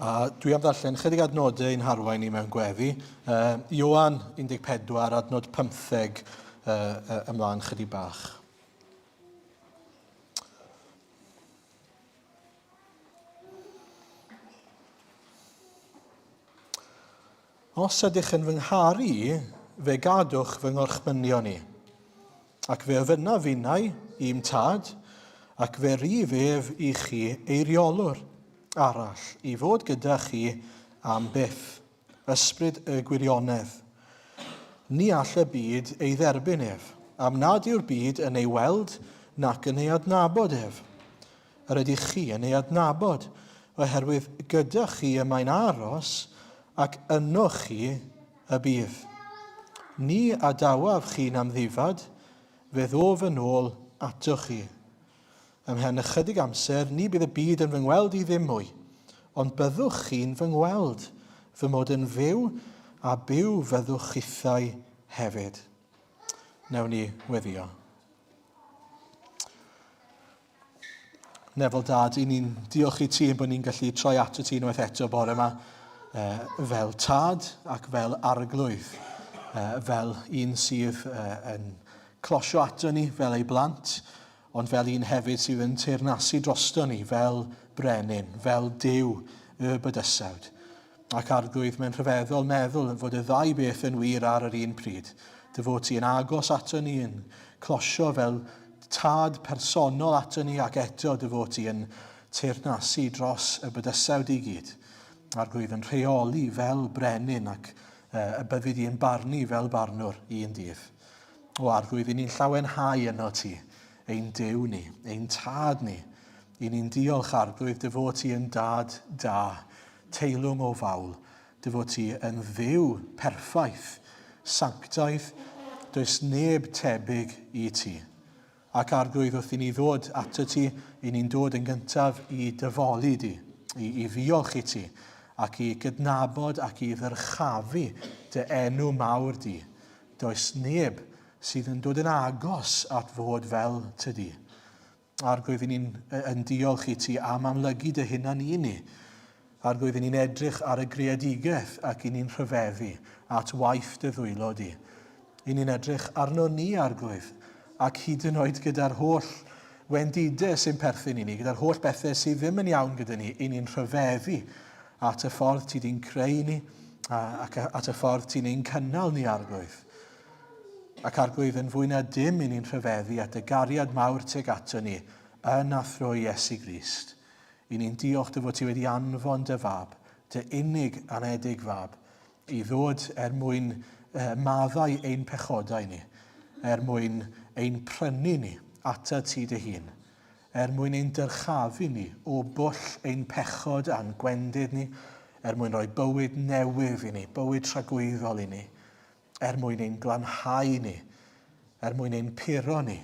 A dwi am ddarllen chydig adnodau i'n harwain ni mewn gweddi. Uh, Ioan 14, adnod 15 uh, uh, ymlaen chydig bach. Os ydych yn fy ngharu i, fe gadwch fy ngorchmynion i. Ac fe ofynnaf finnau i'm tad, ac fe rif ef i chi eiriolwr arall i fod gyda chi am byth, ysbryd y gwirionedd. Ni all y byd ei dderbyn ef, am nad yw'r byd yn ei weld nac yn ei adnabod ef. Yr ydych chi yn ei adnabod, oherwydd gyda chi y mae'n aros, ac ynoch chi y bydd. Ni adawaf chi'n amddifad, fe ddof yn ôl atoch chi. Ymhen ychydig amser, ni bydd y byd yn fy ngweld i ddim mwy, ond byddwch chi'n fy ngweld, fy mod yn fyw, a byw fyddwch chithau hefyd. Newn ni weddio. Nefol Dad, i ni'n diolch i ti ein bod ni'n gallu troi ato ti unwaith eto bore yma uh, fel tad ac fel arglwydd, uh, fel un sydd uh, yn closio ato ni fel ei blant, ond fel un hefyd sydd yn teyrnasu drosto ni fel brenin, fel Duw y bydysawd. Ac Arglwydd, mae'n rhyfeddol meddwl fod y ddau beth yn wir ar yr un pryd. Dy fod ti yn agos ato ni, yn closio fel tad personol ato ni, ac eto dy fod ti yn teyrnasu dros y bydysawd i gyd. Arglwydd yn rheoli fel brenin ac uh, y byddi di yn barnu fel barnwr un dydd. O Arglwydd, i ni'n llawenhau yno ti, ein Duw ni, ein tad ni. I ni'n diolch, Arglwydd, dy fod ti yn dad da, teilwng o fawl, dy fod ti yn Dduw perffaith, sanctaidd, does neb tebyg i ti. Ac Arglwydd, wrth i ni ddod ato ti, i ni'n dod yn gyntaf i dyfoli di, i, i ddiolch i ti, ac i gydnabod ac i ddyrchafu dy enw mawr di. Does neb sydd yn dod yn agos at fod fel ty di. Arglwydd, i ni'n yn diolch i ti am amlygu dy hunan i ni. Arglwydd, i ni'n edrych ar y greadigaeth ac i ni'n rhyfeddu at waith dy ddwylo di. I ni'n edrych arno ni, Arglwydd, ac hyd yn oed gyda'r holl wendidau sy'n perthyn i ni, gyda'r holl bethau sydd ddim yn iawn gyda ni, i ni'n rhyfeddu at y ffordd ti di'n creu ni ac at y ffordd ti'n ein cynnal ni, Arglwydd. Ac Arglwydd, yn fwy na dim i ni'n rhyfeddu at dy gariad mawr tuag ato ni yn a thrwy Iesu Grist. I ni'n diolch dy fod ti wedi anfon dy fab, dy unig anedig fab, i ddod er mwyn maddau ein pechodau ni, er mwyn ein prynu ni ata ti dy hun, er mwyn ein dyrchafu ni o bwll ein pechod a'n gwendid ni, er mwyn rhoi bywyd newydd i ni, bywyd tragwyddol i ni, er mwyn ein glanhau ni, er mwyn ein puro ni,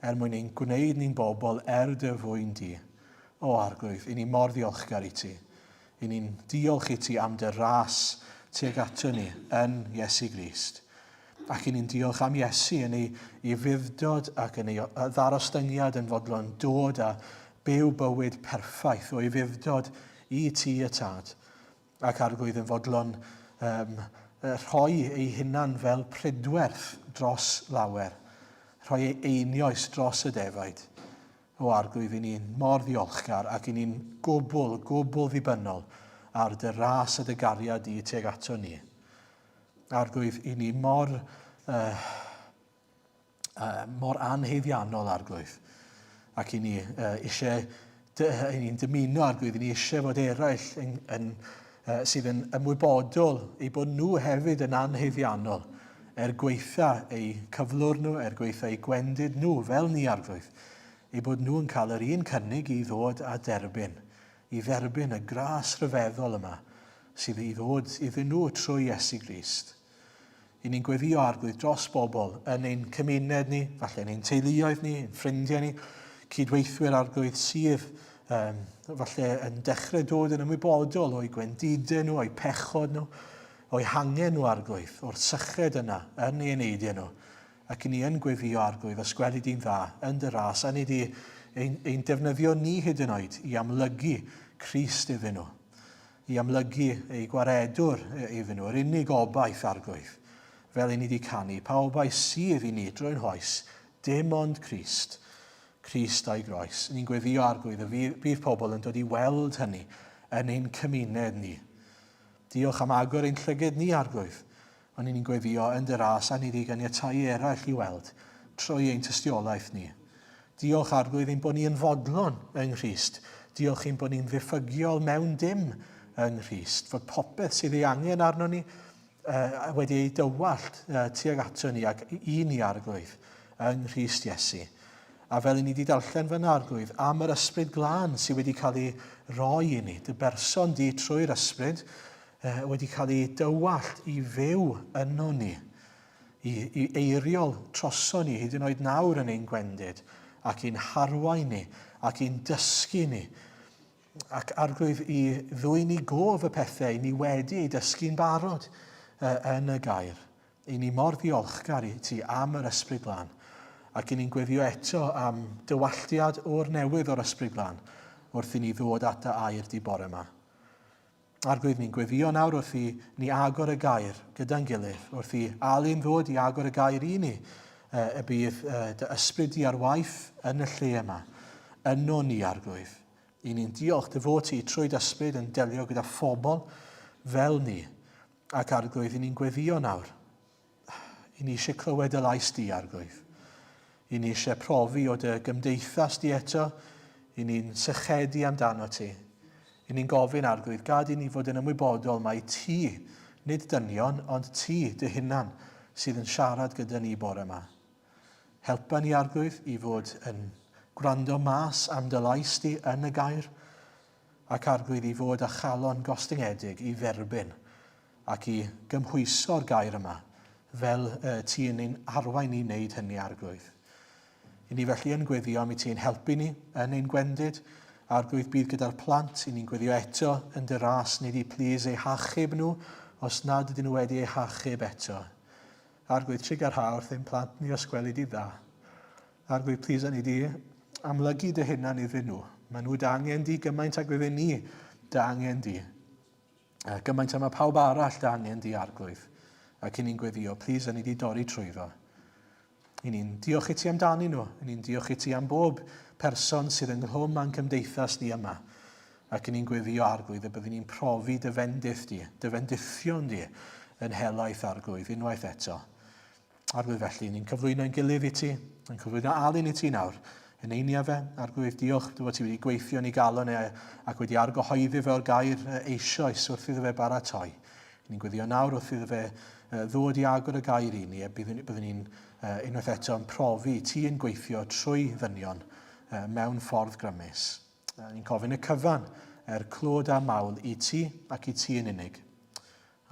er mwyn ein gwneud ni'n bobl er dy fwyn di. O Arglwydd, i ni mor ddiolchgar i ti. I ni'n diolch i ti am dy ras tuag ato ni yn Iesu Grist. Ac i ni'n diolch am Iesu yn ei, ei fuddod ac yn ei ddarostyngiad yn fodlon dod a byw bywyd perffaith o'i fuddod i ti y Tad. Ac Arglwydd yn fodlon um, rhoi ei hunan fel pridwerth dros lawer, rhoi ei einioes dros y defaid. O Arglwydd, i ni'n mor ddiolchgar ac i ni'n gwbl, gwbl ddibynnol ar dy ras a dy gariad di tuag ato ni. Arglwydd, i ni mor uh, uh, mor anhaeddiannol, Arglwydd. Ac i ni uh, eisiau, i ni'n dymuno, Arglwydd, i ni eisiau fod eraill yn, yn, uh, sydd yn ymwybodol eu bod nhw hefyd yn anhaeddiannol er gweitha eu cyflwr nhw, er gweitha eu gwendid nhw, fel ni, Arglwydd, eu bod nhw'n cael yr un cynnig i ddod a derbyn, i dderbyn y gras rhyfeddol yma sydd i ddod iddyn nhw trwy Iesu Grist. I ni'n gweddio Arglwydd dros bobl yn ein cymuned ni, falle yn ein teuluoedd ni, ein ffrindiau ni, cydweithwyr Arglwydd sydd um, falle yn dechrau dod yn ymwybodol o'i gwendidau nhw, o'i pechod nhw, o'i hangen nhw Arglwydd, o'r syched yna yn ei eneidiau nhw. Ac i ni yn gweddio Arglwydd, os gweli di'n dda, yn dy ras, a ni di ein, ein defnyddio ni hyd yn oed i amlygu Crist iddyn nhw. i amlygu eu gwaredwr iddyn nhw, yr unig obaith, Arglwydd, fel i ni wedi canu, pa obaith sydd i ni drwy'n hoes, dim ond Crist, Crist a'i groes. Ni'n gweddio, Arglwydd, y bydd pobl yn dod i weld hynny yn ein cymuned ni. Diolch am agor ein llyged ni, Arglwydd, Ond ni'n gweddïo yn dy ras a ni di ganiatáu eraill i weld trwy ein tystiolaeth ni. Diolch Arglwydd ein bod ni yn fodlon yng Nghrist. Diolch ein bod ni'n ddiffygiol mewn dim yng Nghrist. Fod popeth sydd ei angen arno ni uh, wedi ei dywallt uh, tuag ato ni ac i ni Arglwydd yng Nghrist Iesu. A fel i ni wedi darllen fyna Arglwydd am yr ysbryd glân sydd wedi cael ei roi i ni, dy berson di trwy'r ysbryd, wedi cael ei dywallt i fyw yno ni, i, i eiriol troso ni, hyd yn oed nawr yn ein gwendid, ac i'n harwain ni, ac i'n dysgu ni, ac arglwydd i ddwyn i gof y pethau ni wedi ei dysgu'n barod yn y gair. I ni mor ddiolchgar i ti am yr Ysbryd Glân, ac i ni'n gweddio eto am dywalltiad o'r newydd o'r Ysbryd Glân wrth i ni ddod at dy air di bore yma. Arglwydd, ni'n gweddio nawr wrth i ni agor y gair gyda'n gilydd, wrth i Alun ddod i agor y gair i ni, y bydd dy ysbryd di ar waith yn y lle yma. Yno ni, Arglwydd. I ni'n diolch dy fod ti trwy dy ysbryd yn delio gyda phobl fel ni. Ac Arglwydd, i ni'n gweddio nawr. I ni eisiau clywed y lais di, Arglwydd. I ni eisiau profi o dy gymdeithas di eto. I ni'n sychedu amdano ti. I ni'n gofyn, Arglwydd, gad i ni fod yn ymwybodol mai ti, nid dynion, ond ti, dy hunan, sydd yn siarad gyda ni bore yma. Helpa ni, Arglwydd, i fod yn gwrando mas am dy lais di yn y gair, ac Arglwydd, i fod â chalon gostyngedig i dderbyn ac i gymhwyso'r gair yma fel uh, ti yn ein arwain ni wneud hynny, Arglwydd. I ni felly yn gweddio am i ti ein helpu ni yn ein gwendid. Arglwydd bydd gyda'r plant, i ni'n gweddio eto yn dy ras, nid i plîs eu hachub nhw os nad ydyn nhw wedi eu hachub eto. Arglwydd, trugarha wrth ein plant ni os gweli di dda. Arglwydd, plîs a ni di amlygu dy hunan iddyn nhw. Maen nhw dy angen di gymaint ag oedden ni dy angen di. Gymaint a mae pawb arall dy angen di, Arglwydd. Ac i ni'n gweddio, plîs, a ni di dorri trwyddo. I ni'n diolch i ti amdani nhw. I ni'n diolch i ti am bob person sydd ynghlwm â'n cymdeithas ni yma. Ac i ni'n gweddio, Arglwydd, y byddwn ni'n profi dy fendith di, dy fendithion di, yn helaeth, Arglwydd, unwaith eto. Arglwydd felly, ni'n cyflwyno ein gilydd i ti, yn cyflwyno Alun i ti nawr, yn einia fe, Arglwydd, diolch dy fod ti wedi gweithio yn ei galon e ac wedi argyhoeddi fe o'r gair eisoes wrth iddo fe baratoi. Ni'n gweddio nawr wrth iddo fe ddod i agor y gair i ni, a byddwn, byddwn ni'n unwaith eto yn profi ti yn gweithio trwy ddynion mewn ffordd grymus. Ni'n cofyn y cyfan er clod a mawl i ti ac i ti yn unig.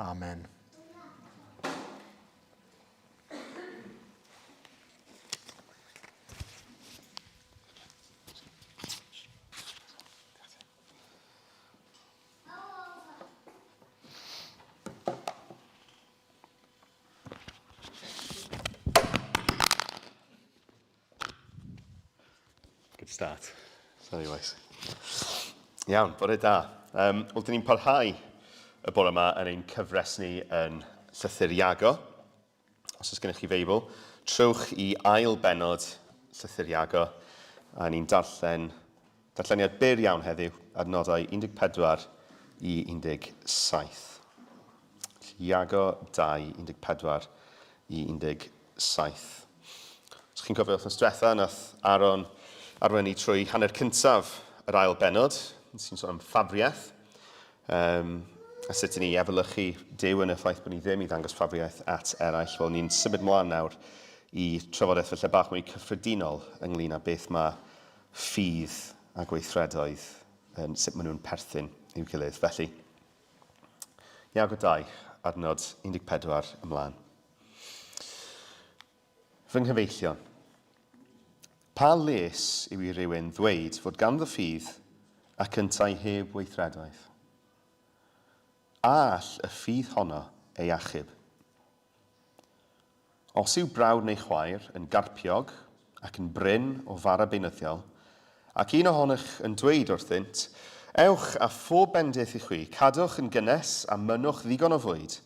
Amen. Good start. Sorry, Wes. Iawn, bore da. Um, Wel, dyn ni'n parhau y bore yma yn ein cyfres ni yn Llythyr Iago. Os oes gennych chi Feibl, trowch i ail benod Llythyr Iago, a ni'n darllen darlleniad byr iawn heddiw, adnodau 14 i 17. Iago 2, 14 i 17. Os chi'n cofio wythnos diwetha, nath Aaron arwain ni trwy hanner cyntaf yr ail bennod, sy'n sôn am ffafriaeth, um, a sut i ni efelychu Duw yn y ffaith bod ni ddim i ddangos ffafriaeth at eraill. Wel, ni'n symud mlaen nawr i trafodaeth falle bach mwy cyffredinol ynglyn â beth mae ffydd a gweithredoedd, yn, sut maen nhw'n perthyn i'w gilydd. Felly, Iago 2, adnod 14 ymlaen. Fy nghyfeillion, pa les yw i rywun ddweud fod ganddo ffydd ac yntau heb weithredoedd? A all y ffydd honno ei achub? Os yw brawd neu chwaer yn garpiog ac yn brin o fara beunyddiol, ac un ohonych yn dweud wrthynt, Ewch a phob bendith i chwi, cadwch yn gynnes a mynnwch ddigon o fwyd,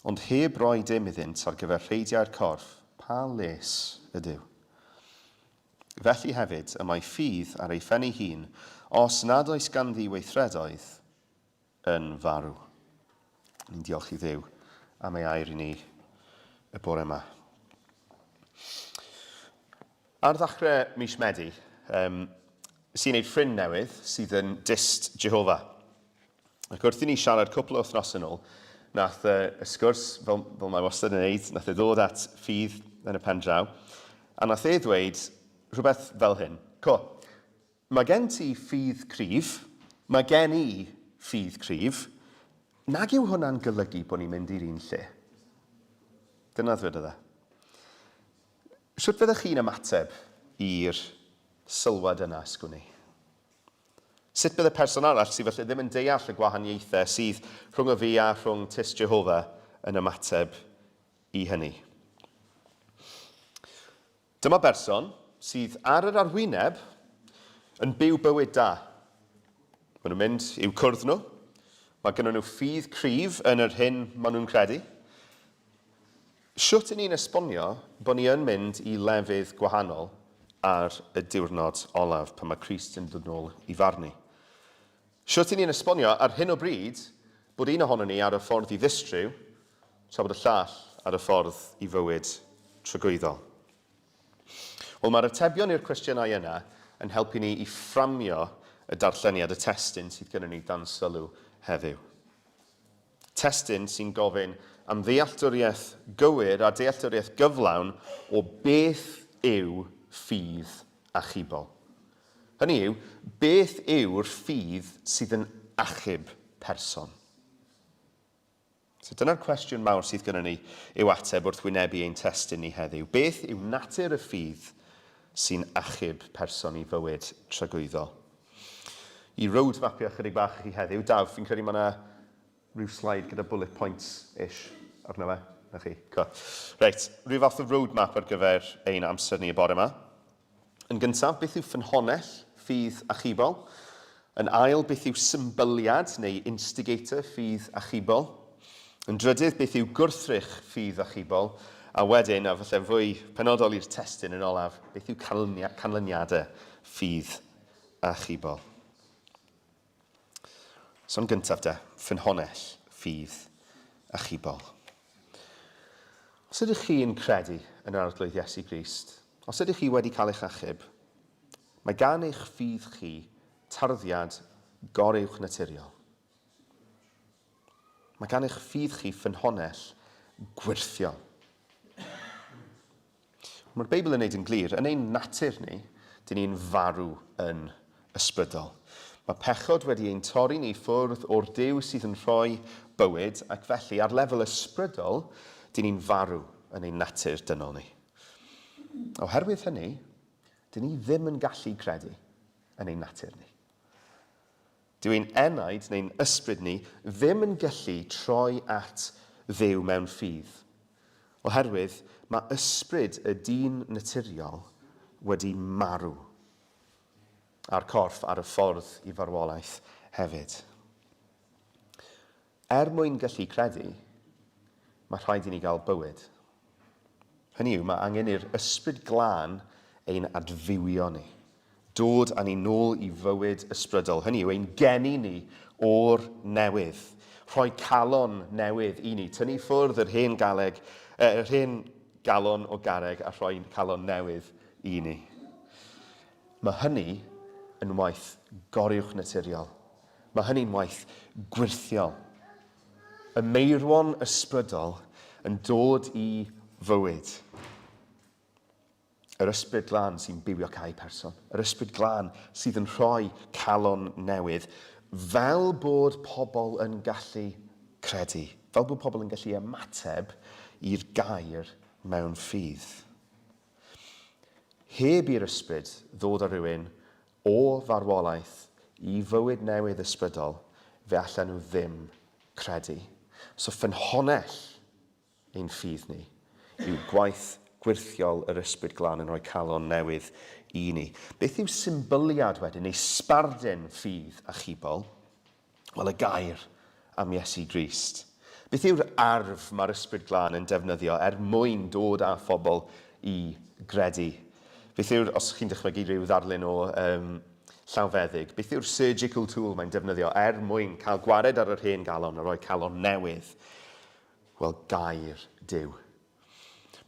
ond heb roi dim iddynt ar gyfer rheidiau'r corff, pa les ydyw? Felly hefyd y mae ffydd ar ei phen ei hun, os nad oes ganddi weithredoedd, yn farw. Ni'n diolch i Dduw am ei air i ni y bore yma. Ar ddechrau mis Medi, um, sy'n ei ffrind newydd sydd yn dist Jehovah. Ac wrth i ni siarad cwpl o wythnos yn ôl, nath y, y sgwrs, fel, fel mae wastad yn neud, nath e ddod at ffydd yn y pen draw, a nath e ddweud rhywbeth fel hyn. Co, Mae gen ti ffydd cryf, mae gen i ffydd cryf, nag yw hwnna'n golygu bod ni'n mynd i'r un lle? Dyna ddwedodd e. Sut fyddech chi'n ymateb i'r sylwad yna, sgwn i? Sut bydde person arall sydd falle ddim yn deall y gwahaniaethau sydd rhwng y fi a rhwng Tyst Jehofa yn ymateb i hynny? Dyma berson sydd ar yr arwyneb yn byw bywyd da. Maen nhw'n mynd i'w cwrdd nhw. Mae gynnon nhw ffydd cryf yn yr hyn maen nhw'n credu. Shwt 'y ni'n esbonio bod ni yn mynd i lefydd gwahanol ar y diwrnod olaf pan mae Crist yn dod nôl i farnu? Shwt 'y ni'n esbonio ar hyn o bryd bod un ohonon ni ar y ffordd i ddistryw tra bod y llall ar y ffordd i fywyd tragwyddol? Wel, mae'r atebion i'r cwestiynau yna yn helpu ni i fframio y darlleniad, y testun sydd gennym ni dan sylw heddiw. Testun sy'n gofyn am ddealltwriaeth gywir a dealltwriaeth gyflawn o beth yw ffydd achubol. Hynny yw, beth yw'r ffydd sydd yn achub person? So dyna'r cwestiwn mawr sydd gynnon ni i'w ateb wrth wynebu ein testun ni heddiw. Beth yw natur y ffydd sy'n achub person i fywyd tragwyddol? I roadmapio chydig bach i chi heddiw, Daf, fi'n credu mae yna rhyw slide gyda bullet points-ish arno fe. Na chi, co. Reit, rhyw fath o roadmap ar gyfer ein amser ni y bore yma. Yn gyntaf, beth yw ffynhonnell ffydd achubol? Yn ail, beth yw symbyliad neu instigator ffydd achubol? Yn drydydd, beth yw gwrthrych ffydd achubol? A wedyn, a falle fwy penodol i'r testun yn olaf, beth yw canlyniadau ffydd achubol? So yn gyntaf de, ffynhonnell ffydd achubol. Os ydych chi'n credu yn yr Arglwydd Iesu Grist, os ydych chi wedi cael eich achub, mae gan eich ffydd chi tarddiad goruwchnaturiol. Mae gan eich ffydd chi ffynhonnell gwyrthiol. Mae'r Beibl yn neud yn glir, yn ein natur ni, dyn ni'n farw yn ysbrydol. Mae pechod wedi ein torri ni ffwrdd o'r Duw sydd yn rhoi bywyd, ac felly, ar lefel ysbrydol, dyn ni'n farw yn ein natur dynol ni. Oherwydd hynny, dyn ni ddim yn gallu credu yn ein natur ni. Dyw ein enaid neu'n ysbryd ni ddim yn gallu troi at Dduw mewn ffydd, oherwydd mae ysbryd y dyn naturiol wedi marw, a'r corff ar y ffordd i farwolaeth hefyd. Er mwyn gallu credu, mae rhaid i ni gael bywyd. Hynny yw, mae angen i'r Ysbryd Glân ein adfywio ni, dod â ni nôl i fywyd ysbrydol, hynny yw, ein geni ni o'r newydd, rhoi calon newydd i ni, tynnu ffwrdd yr hen galeg, yr hen galon o garreg a rhoi calon newydd i ni. Mae hynny yn waith goruwchnaturiol. Mae hynny'n waith gwyrthiol. Y meirwon ysbrydol yn dod i fywyd. Yr Ysbryd Glân sy'n bywiocáu person. Yr Ysbryd Glân sydd yn rhoi calon newydd, fel bod pobl yn gallu credu, fel bod pobl yn gallu ymateb i'r gair mewn ffydd. Heb i'r Ysbryd ddod â rhywun o farwolaeth i fywyd newydd ysbrydol, fe allan nhw ddim credu. So ffynhonnell ein ffydd ni yw gwaith gwyrthiol yr Ysbryd Glân yn rhoi calon newydd i ni. Beth yw symbyliad wedyn, neu sbardun ffydd achubol? Wel, y gair am Iesu Grist. Beth yw'r arf mae'r Ysbryd Glân yn defnyddio er mwyn dod â phobl i gredu? Beth yw'r, os chi'n dychmygu rhyw ddarlun o um, llawfeddyg, beth yw'r surgical tool mae'n defnyddio er mwyn cael gwared ar yr hen galon a rhoi calon newydd? Wel, gair Duw.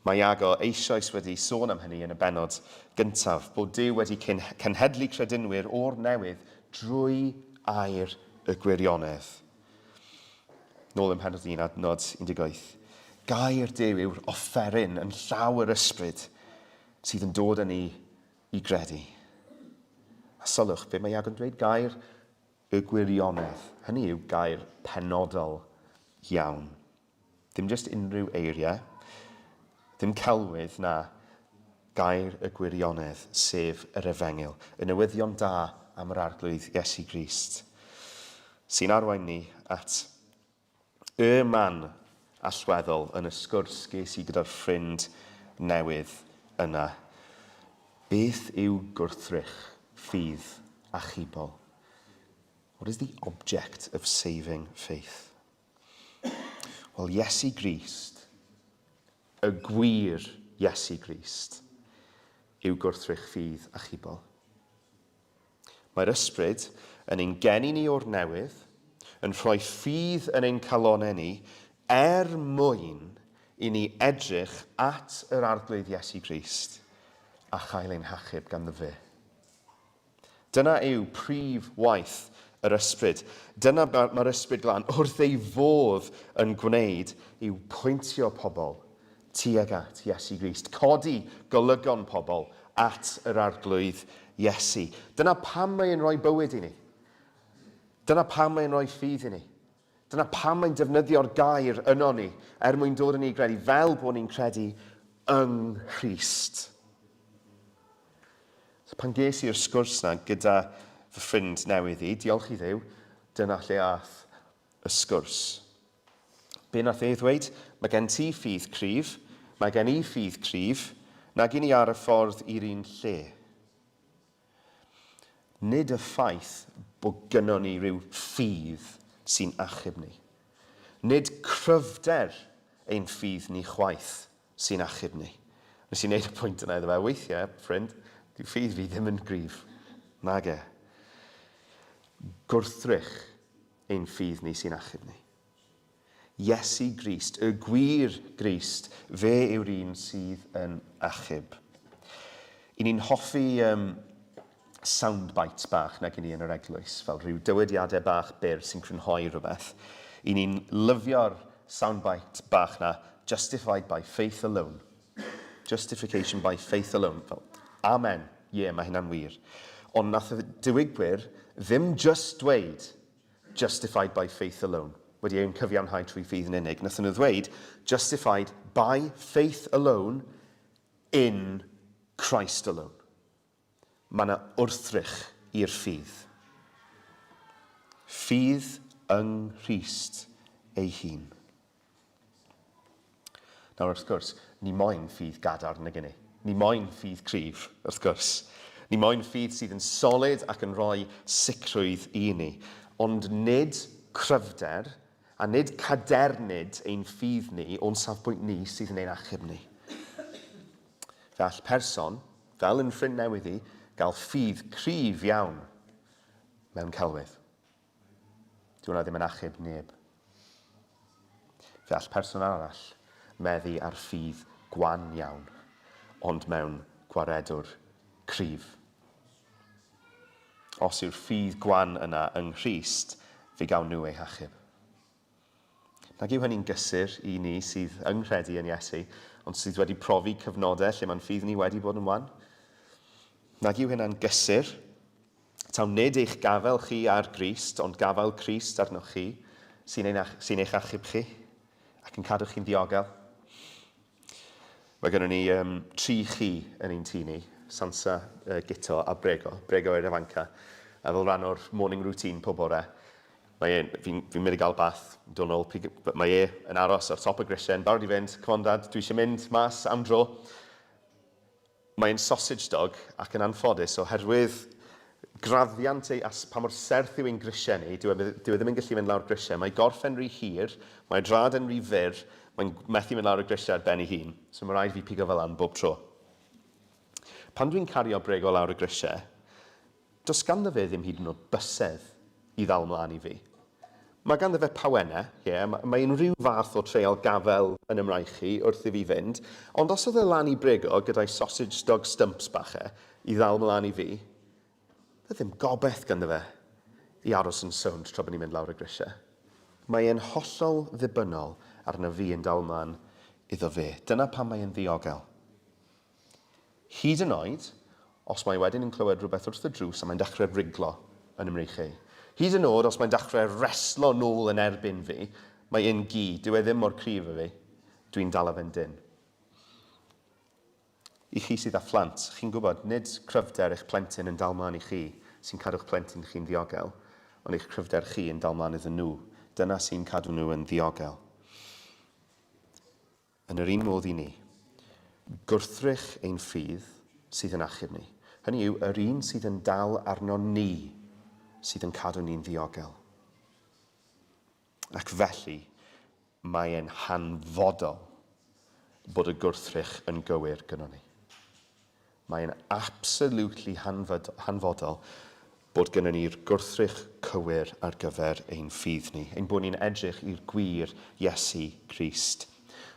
Mae Iago eisoes wedi sôn am hynny yn y bennod gyntaf, bod Duw wedi cenhedlu credinwyr o'r newydd drwy air y gwirionedd. Nôl ym mhennod 1 adnod 18. Gair Duw yw'r offeryn yn llaw yr ysbryd sydd yn dod â ni i gredu. A sylwch, be mae Iago'n dweud? Gair y gwirionedd. Hynny yw gair penodol iawn. Ddim jyst unrhyw eiriau, ddim celwydd, na, gair y gwirionedd, sef yr Efengyl, y newyddion da am yr Arglwydd Iesu Grist, sy'n arwain ni at y man allweddol yn y sgwrs ges i gyda'r ffrind newydd yna. Beth yw gwrthrych ffydd achubol? What is the object of saving faith? Wel, Iesu Grist, y gwir Iesu Grist, yw gwrthrych ffydd achubol. Mae'r Ysbryd yn ein geni ni o'r newydd, yn rhoi ffydd yn ein calonau ni, er mwyn i ni edrych at yr Arglwydd Iesu Grist a chael ein hachub ganddo fe. Dyna yw prif waith yr Ysbryd. Dyna mae'r Ysbryd Glân wrth ei fodd yn gwneud yw pwyntio pobl tuag at Iesu Grist, codi golygon pobl at yr Arglwydd Iesu. Dyna pam mae'n rhoi bywyd i ni. Dyna pam mae'n rhoi ffydd i ni. Dyna pam mae'n defnyddio'r gair yno ni, er mwyn dod â ni i gredu, fel bod ni'n credu yng Nghrist. So pan ges i'r sgwrs na gyda fy ffrind newydd i, diolch i Dduw, dyna lle ath y sgwrs. Be nath e ddweud? Mae gen ti ffydd cryf, mae gen i ffydd cryf, nag i ni ar y ffordd i'r un lle. Nid y ffaith bod gynnon ni ryw ffydd sy'n achub ni. Nid cryfder ein ffydd ni chwaith sy'n achub ni. Nes i wneud y pwynt yna iddo fe. Weithiau, ffrind, dyw ffydd fi ddim yn gryf. Nage. Gwrthrych ein ffydd ni sy'n achub ni. Iesu Grist, y gwir Grist, fe yw'r un sydd yn achub. I ni'n hoffi um, soundbites bach nag i ni yn yr eglwys, fel rhyw dywediadau bach byr sy'n crynhoi rhywbeth. I ni'n lyfio'r soundbite bach na, justified by faith alone. Justification by faith alone. Fel, amen, ie, yeah, mae hynna'n wir. Ond nath y diwygwyr ddim just dweud Justified by faith alone, wedi ein cyfiawnhau trwy ffydd yn unig, wnaethon nhw ddweud justified by faith alone in Christ alone. Mae yna wrthrych i'r ffydd. Ffydd yng Nghrist ei hun. Nawr, wrth gwrs, ni moyn ffydd gadarn nag ni. Ni moyn ffydd cryf, wrth gwrs. Ni moyn ffydd sydd yn solid ac yn rhoi sicrwydd i ni. Ond nid cryfder a nid cadernid ein ffydd ni o'n safbwynt ni sydd yn ein achub ni. Fe all person, fel yn ffrind newydd i, gael ffydd cryf iawn mewn celwydd. Dyw hwnna ddim yn achub neb. Fe all person arall meddu ar ffydd gwan iawn, ond mewn gwaredwr cryf. Os yw'r ffydd gwan yna yng Nghrist, fe gawn nhw eu hachub. Nag yw hynny'n gysur i ni sydd yng nghredu yn Iesu, ond sydd wedi profi cyfnodau lle mae'n ffydd ni wedi bod yn wan? Nag yw hynna'n gysur? Taw nid eich gafael chi ar Grist, ond gafael Crist arnoch chi, sy'n sy eich achub chi ac yn cadw chi'n ddiogel. Mae gennym ni um, tri chi yn ein tŷ ni, Sansa, uh, Guto a Brego, Brego i'r ifanca. A fel rhan o'r morning routine pob bore, mae e, fi'n fi mynd i gael bath, dod nôl, mae e yn aros ar top y grisiau, yn barod i fynd, come on dad, dwi eisiau mynd mas am dro. Mae'n sausage dog ac yn anffodus oherwydd graddiant ei, as, pa mor serth yw ein grisiau ni, dyw e, dyw e ddim yn gallu mynd lawr grisiau. Mae gorff e'n rhy hir, mae drad e'n rhy fyr, mae'n methu mynd lawr y grisiau ar ben ei hun. So mae rhaid fi pigo fe lan bob tro. Pan dwi'n cario Brego lawr y grisiau, Does ganddo fe ddim hyd yn oed bysedd i ddal mlaen i fi. Mae ganddo fe pawennau, ie, mae unrhyw fath o treial gafael yn 'y mraich i wrth i fi fynd, ond os oedd e lan i Brego gyda'i sausage dog stumps bach e i ddal mlaen i fi, bydd ddim gobaith ganddo fe i aros yn sownd tra bod ni'n mynd lawr y grisiau. Mae e'n hollol ddibynnol arno fi yn dal mlaen iddo fe. Dyna pam mae e'n ddiogel. Hyd yn oed os mae wedyn yn clywed rhywbeth wrth y drws a mae'n dechrau riglo yn 'y mreichiau i. Hyd yn oed os mae'n dechrau reslo nôl yn erbyn fi, mae e'n gi, dyw e ddim mor cryf â fi, dwi'n dala fe'n dynn. I chi sydd â phlant, chi'n gwybod, nid cryfder eich plentyn yn dal mlaen i chi sy'n cadw'ch plentyn chi'n ddiogel, ond eich cryfder chi yn dal mlaen iddyn nhw. Dyna sy'n cadw nhw yn ddiogel. Yn yr un modd i ni. Gwrthrych ein ffydd sydd yn achub ni. Hynny yw, yr un sydd yn dal arnon ni sydd yn cadw ni'n ddiogel. Ac felly, mae e'n hanfodol bod y gwrthrych yn gywir gynnon ni. Mae'n absolutely hanfodol bod gynnon ni'r gwrthrych cywir ar gyfer ein ffydd ni, ein bod ni'n edrych i'r gwir Iesu Grist.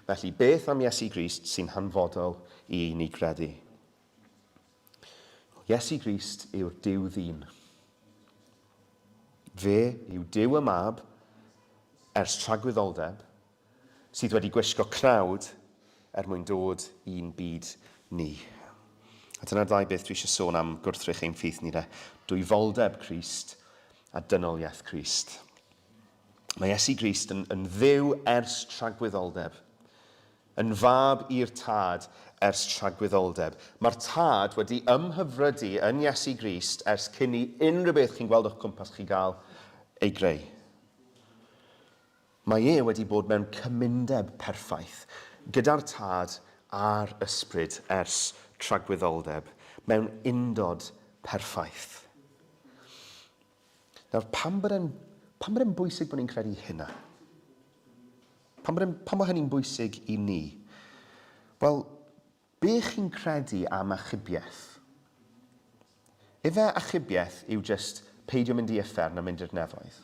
Felly, beth am Iesu Grist sy'n hanfodol i ni gredu? Iesu Grist yw'r Duw ddyn. Fe yw Duw y Mab ers tragwyddoldeb, sydd wedi gwisgo cnawd er mwyn dod i'n byd ni. A dyna'r ddau beth dwi eisiau sôn am gwrthrych ein ffydd ni de. Dwyfoldeb Crist a dynoliaeth Crist. Mae Iesu Grist yn, yn ddiw ers tragwyddoldeb. Yn fab i'r Tad ers tragwyddoldeb. Mae'r Tad wedi ymhyfrydu yn Iesu Grist ers cyn i unrhyw beth chi'n gweld o'ch cwmpas chi gael ei greu. Mae e wedi bod mewn cymundeb perffaith gyda'r Tad a'r Ysbryd ers tragwyddoldeb, mewn undod perffaith. Nawr, pam bod e'n, pam bod e'n bwysig bod ni'n credu hynna? Pam bod, e'n, pam bod hynny'n bwysig i ni? Wel, Be chi'n credu am achubiaeth? Ife achubiaeth yw jyst peidio mynd i uffern a mynd i'r nefoedd?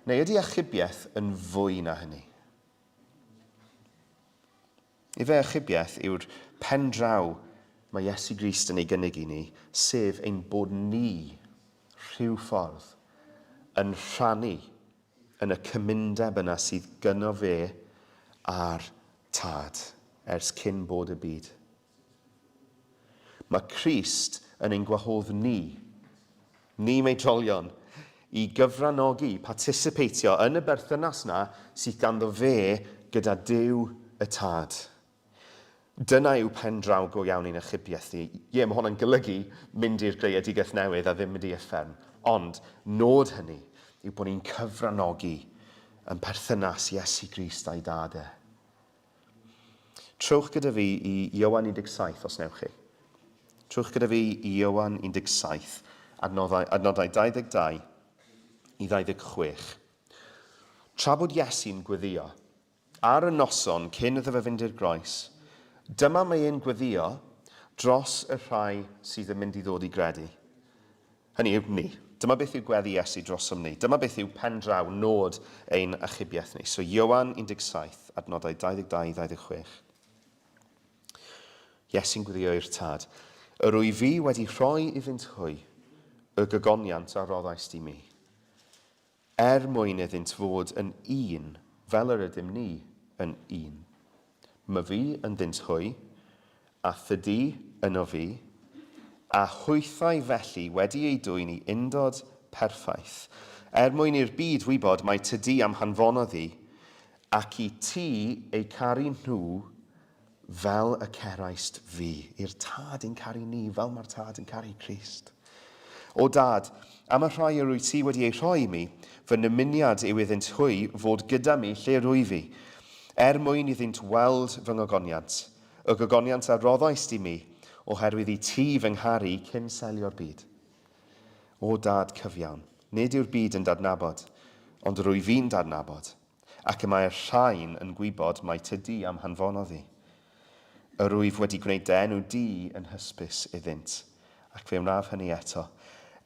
Neu ydy achubiaeth yn fwy na hynny? Ife achubiaeth yw'r pen draw mae Iesu Grist yn ei gynnig i ni, sef ein bod ni, rhyw ffordd, yn rhannu yn y cymundeb yna sydd gynno fe a'r Tad ers cyn bod y byd. Mae Crist yn ein gwahodd ni, ni meidrolion, i gyfranogi, participatio, yn y berthynas 'na sydd ganddo fe gyda Duw y Tad. Dyna yw pen draw go iawn ein achubiaeth ni. Ie, mae hwnna'n golygu mynd i'r greadigaeth newydd a ddim mynd i uffern. Ond nod hynny yw bod ni'n cyfranogi yn perthynas Iesu Grist a'i Dad e. Trowch gyda fi i Ioan 17 os newch chi. Trowch gyda fi i Ioan 17, adnoddau, adnodau 22 i 26. Tra bod Iesu'n gweddio, Ar y noson cyn iddo fe fynd i'r groes, dyma mae e'n gweddïo dros y rhai sydd yn mynd i ddod i gredu. Hynny yw, ni. Dyma beth yw gweddi Iesu drosom ni. Dyma beth yw pen draw, nod ein achubiaeth ni. So Ioan 17, adnodau 22 i 26. Iesu'n gweddio i'r Tad. Yr wyf fi wedi rhoi iddynt hwy y gogoniant a roddaist i mi. Er mwyn iddynt fod yn un, fel yr ydym ni yn un. Myfi ynddynt hwy, a thydi yno fi, a hwythau felly wedi eu dwyn i undod perffaith, er mwyn i'r byd wybod mai tydi a'm hanfonodd i, ac i ti eu caru nhw Fel y ceraist fi. I'r Tad yn caru ni, fel mae'r Tad yn caru Crist. O Dad, am y rhai yr wyt ti wedi eu rhoi i mi, fy nymuniad yw iddynt hwy fod gyda mi lle rwyf fi, er mwyn iddynt weld fy ngogoniant. Y gogoniant a roddaist i mi, oherwydd i ti fy ngharu cyn selio'r byd. O Dad cyfiawn, nid yw'r byd yn d'adnabod, ond rwy fi'n d'adnabod, ac y mae'r rhain yn gwybod mai tydi a'm hanfonodd i. Yr wyf wedi gwneud dy enw di yn hysbys iddynt, ac fe wnaf hynny eto,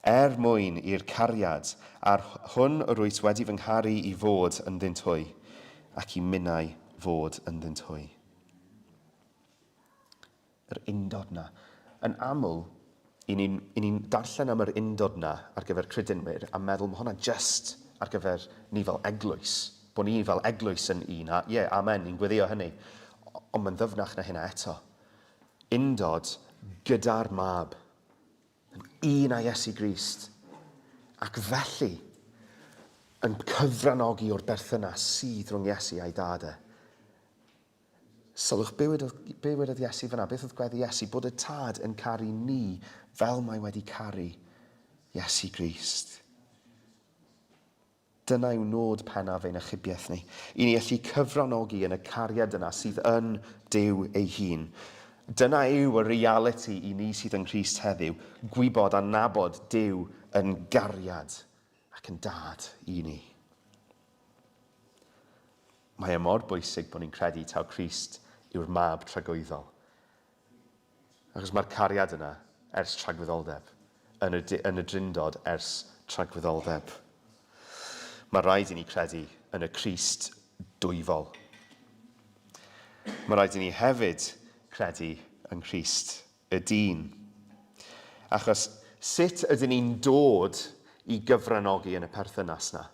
er mwyn i'r cariad a'r hwn yr wyt wedi fy ngharu i fod ynddynt hwy, ac i minnau fod ynddynt hwy. Yr undod 'na. Yn aml, i ni'n i ni'n darllen am yr undod 'na ar gyfer credinwyr a meddwl ma' hwnna jyst ar gyfer ni fel eglwys, bod ni fel eglwys yn un a ie, amen, ni'n gweddio hynny. Ond mae'n ddyfnach na hynna eto. Undod gyda'r mab. Yn un â Iesu Grist. Ac felly, yn cyfranogi o'r berthynas sydd rhwng Iesu a'i dad e. Sylwch, be wedodd, be wedodd Iesu fyna? Beth oedd gweddi Iesu? Bod y Tad yn caru ni fel mae wedi caru Iesu Grist. Dyna yw nod pennaf ein achubiaeth ni, i ni allu cyfranogi yn y cariad yna sydd yn Duw ei hun. Dyna yw y realiti i ni sydd yng Nghrist heddiw, gwybod a nabod Duw yn gariad ac yn dad i ni. Mae e mor bwysig bod ni'n credu taw Crist yw'r Mab tragwyddol. Achos mae'r cariad yna ers tragwyddoldeb, yn y, yn y Drindod ers tragwyddoldeb. Mae rhaid i ni credu yn y Crist dwyfol. Mae rhaid i ni hefyd credu yng Nghrist y dyn. Achos sut ydyn ni'n dod i gyfranogi yn y perthynas 'na?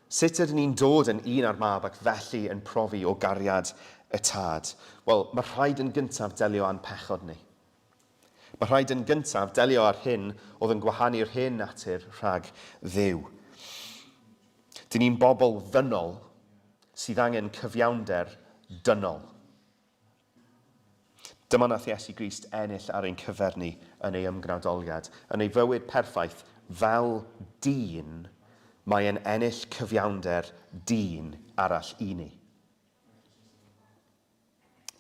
Sut ydyn ni'n dod yn un â'r Mab ac felly yn profi o gariad y Tad? Wel, mae rhaid yn gyntaf delio â'n pechod ni. Mae rhaid yn gyntaf delio â'r hyn oedd yn gwahanu'r hen natur rhag Dduw. Dyn ni'n bobl ddynol sydd angen cyfiawnder dynol. Dyma nath Iesu Grist ennill ar ein cyfer ni yn ei ymgnawdoliad. Yn ei fywyd perffaith fel dyn, mae e'n ennill cyfiawnder dyn arall i ni.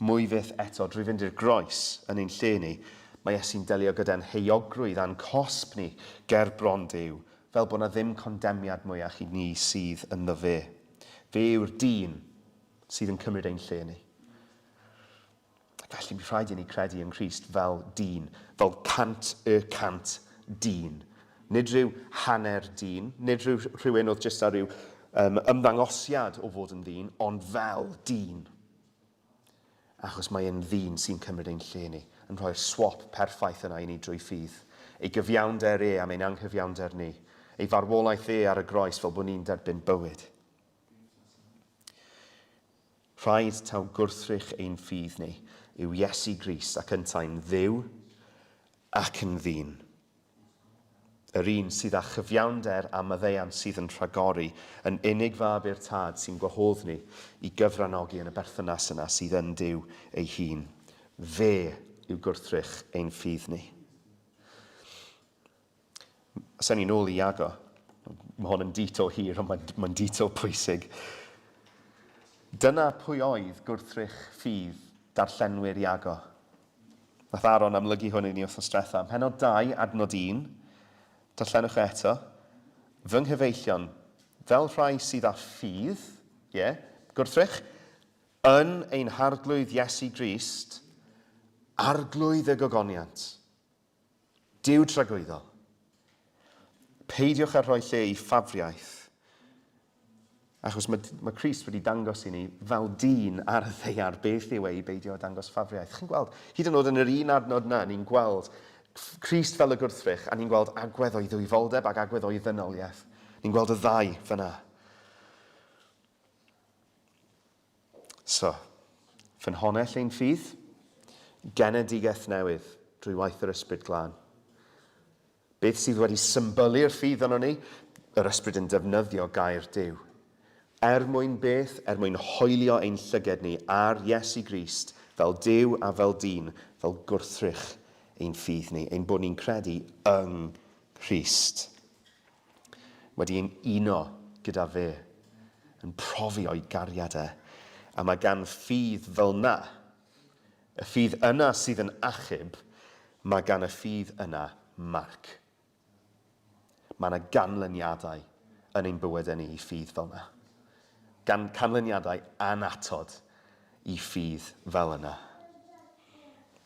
Mwy fyth eto, drwy fynd i'r groes yn ein lle ni, mae Iesu'n delio gyda'n heuogrwydd a'n cosb ni ger bron Duw, fel bod 'na ddim condemniad mwyach i ni sydd ynddo fe. Fe yw'r dyn sydd yn cymryd ein lle ni. Ac felly mi rhaid i ni credu yng Nghrist fel dyn, fel 100% dyn. Nid rhyw hanner dyn, nid rhyw rhywun oedd jyst ar ryw um, ymddangosiad o fod yn ddyn, ond fel dyn. Achos mae e'n ddyn sy'n cymryd ein lle ni, yn rhoi'r swap perffaith yna i ni drwy ffydd. Ei gyfiawnder e am ein anghyfiawnder ni. Ei farwolaeth e ar y groes fel bod ni'n derbyn bywyd. Rhaid taw gwrthrych ein ffydd ni yw Iesu Grist ac yntau'n Dduw ac yn ddyn. Yr un sydd â chyfiawnder a maddeuant sydd yn rhagori, yn unig fab i'r Tad sy'n gwahodd ni i gyfranogi yn y berthynas yna sydd yn Duw ei hun. Fe yw gwrthrych ein ffydd ni. Os ewn ni nôl i Iago, mae hwn yn detour hir, ond mae'n mae detour pwysig. Dyna pwy oedd gwrthrych ffydd darllenwyr Iago. Nath Aaron amlygu hwn i ni wythnos diwetha. Mhenod 2, adnod 1, darllenwch e eto. Fy nghyfeillion, fel rhai sydd â ffydd, ie, yeah, gwrthrych, yn ein harglwydd Iesu Grist, arglwydd y gogoniant. Duw tragwyddol. Peidiwch â rhoi lle i ffafriaeth, achos mae, mae Crist wedi dangos i ni fel dyn ar y ddeiar beth yw e i beidio â dangos ffafriaeth. Chi'n gweld, hyd yn oed yn yr un adnod na, ni'n gweld Crist fel y gwrthrych, a ni'n gweld agwedd o'i ddwyfoldeb ac agwedd o'i ddynoliaeth. Ni'n gweld y ddau fyna. So, ffynhonnell ein ffydd? Genedigaeth newydd drwy waith yr Ysbryd Glân. Beth sydd wedi symbylu'r ffydd yno ni? Yr Ysbryd yn defnyddio gair Duw. Er mwyn beth? Er mwyn hoelio ein llyged ni ar Iesu Grist fel Duw a fel dyn, fel gwrthrych ein ffydd ni, ein bod ni'n credu yng Nghrist. Wedi ein uno gyda fe, yn profi o'i gariad e, a mae gan ffydd fel 'na Y ffydd yna sydd yn achub, mae gan y ffydd yna marc. Mae yna ganlyniadau yn ein bywydau ni i ffydd fel yna. Gan canlyniadau annatod i ffydd fel yna.